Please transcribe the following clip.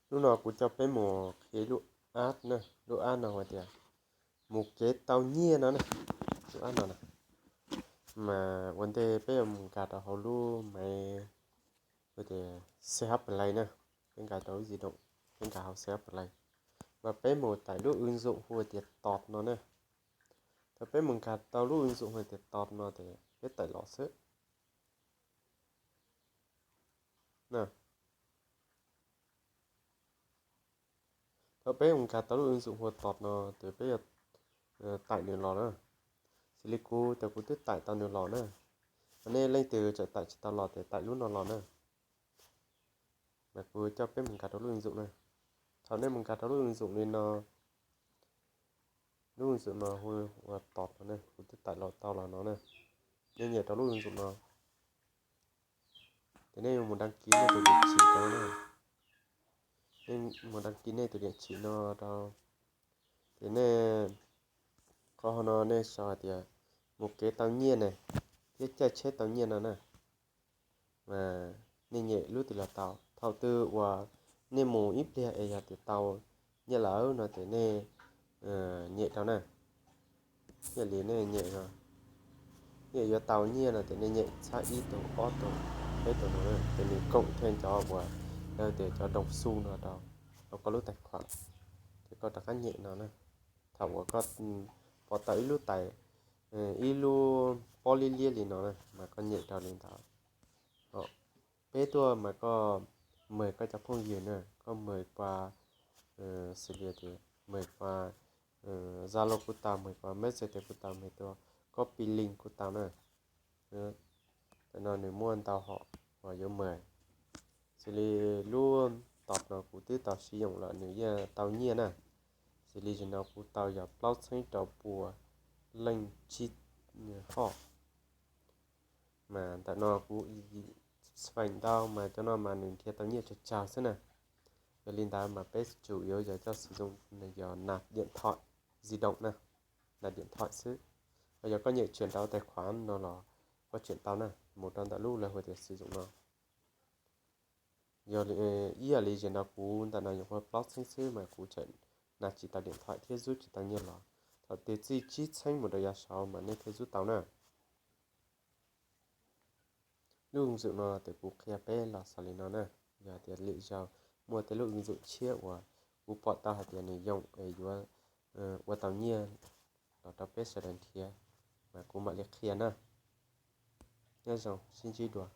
Hnub no kuv coj peb mus qhia lub app na, lub app no hu tias mus kev tau nyiaj no na, lub app no na. Mas ua ntej peb yuav mus nkag rau hauv lub maiv hu tias C H Play na, peb nkag rau lub di động, peb nkag hauv C H Play. Mas peb mus tải lub ứng dụng hu tias Tod no na. Thaum peb mus nkag tau lub ứng dụng hu tias Tod no ces peb tải los xwb. Thaum peb mus nkag tau lub ứng dụng hu Tod no ces peb yuav tải nws los na. Xws li kuv ces kuv twb tải tau nws los na. Ho nej leej twg tseem tải tsis tau los ces tải lub no los na. Mas kuv coj peb mus nkag rau lub ứng dụng na. Thaum nej mus nkag rau lub ứng dụng li no, lub ứng dụng no hu ua Tod no ne, kuv twb tải los tau los no na. Nej nyem rau lub ứng dụng no, ces nej yuav mus đăng ký nej tus địa chỉ rau na. Nej mus đăng ký nej tus địa chỉ no rau, ces nej, qhov hauv no nej sau hais tias mus kev tau nyiaj ne, thiab caij tsheb tau nyiaj no na. Mas nej nyem lub twg los tau, thaum twg uas nej mus ib pliag es yog tias tau nyiaj lawm no ces nej nyem rau na. Yog li nej nyem no, nej yuav tau nyiaj no ces nej nyem txhab ib tug, ob tug, peb tug no na, ces nws cộng thêm cov uas lawv tias cov đồng xu no rau hauv koj lub tài khoản, ces koj rov qab nyem no na. Thaum uas koj pom tau ib lub tais, ib lub pob liab liab li no na mas koj nyem rau li ntawd. Peb tuaj mas koj mời koj cov phooj ywg na, koj mời qua, xws li tias mời qua Zalo kuj tau, mời qua Messenger kuj tau, mời qua copy link kuj tau na. Tam no nws muaj ntau hom uas yuav mời. Xws li lub Tod no kuv twb tau sử dụng lawm, nws yeej tau nyiaj na. Xws li zaum no kuv tau yog plaub txheeb rau pua leej tsib hoj. Mas ntawm no kuv feem ntau mas cov no mas nws nrhiav tau nyiaj tsawg tsawg xwb na. Yog li ntawd mas peb chủ yếu yog coj sử dụng yog nạp điện thoại di động na, nạp điện thoại xwb. Ho yog koj nyem chuyển rau tài khoản no los koj chuyển tau na, mus rau ntawm lub lawv hu tias sử dụng no. Yog ib yam li zaum no kuv ntawm no nyuam qhuav plaub txheeb xwb mas kuv tseem nạp tsis tau điện thoại thiab rub tsis tau nyiaj los. Thaum twg txij tsib txheeb mus rau yav saud mas nej thiaj rub tau na. Lub ứng dụng no ces kuv qhia peb los xaus li no na. Yog tias lwm zaus muaj tej lub ứng dụng tshiab uas kuv pom tau hais tias nws yoom es yuav ua tau nyiaj los rau peb sawv daws nrhiav mas kuv mam li qhia na. Nyob zoo, sib ntsib dua.